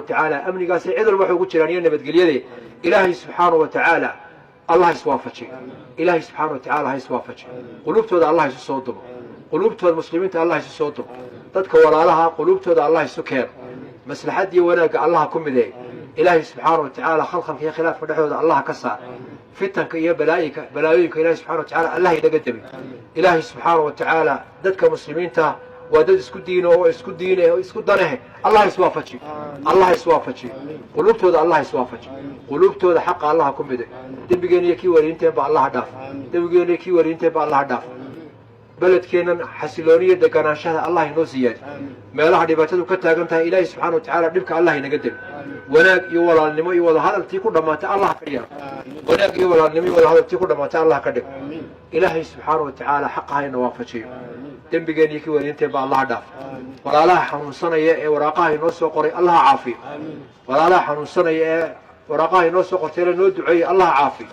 tacaala amnigaasi cid walba waxay ugu jiraan iyo nabadgelyade. Ilaahay subxaanahu wa tacaala Allah iswaafajiyo. Ilaahay subxaana wa tacaala ha iswaafajiyo quluubtooda, Allah isu soo dumo quluubtooda muslimiinta, Allah isu soo dumo dadka walaalaha quluubtooda, Allah isu keeno maslaxad iyo wanaagga, Allah ku mideeyo. Ilaahay subxaana wa tacaala khalkhalka iyo khilaafka dhexdooda Allah ka saar, fitanka iyo balaayinka balaayooyinka Ilahay subxana wa tacaala Allah inaga debi. Ilaahay subxaana wa tacaala dadka muslimiinta waa dad isku diino oo isku diine oo isku danehe, Allah iswaafajiyo, Allah iswaafajiyo quluubtooda, Allah iswaafajiyo quluubtooda, xaqa Allah ku miday. Dembigeena iyo kii waalidiinteenba Allah dhaaf. Dembigeena iyo kii waalidiinteenba Allah dhaaf. Beledkeennan xasilooniyo deganaanshaha Allah inoo siyaadi. Meelaha dhibaatadu ka taagan tahay Ilaahay subxana wa tacaala dhibka Allah inaga debi. Wanaag iyo walaalnimo iyo wadahadaltii ku dhammaatay Allah ka yeelo. Wanaag iyo walaalnimo iyo wadahadaltii ku dhammaatay Allah ka dhig. Ilaahay subxaana wa tacaala xaqa hayna waafajiyo. Dembigeena iyo kii waalidiinteenba Allah dhaaf. Walaalaha xanuunsanaya ee waraaqaha inoo soo qoray Allah caafiyo. Walaalaha xanuunsanaya ee waraaqaha inoo soo qortay noo duceeyey Allah caafiyo.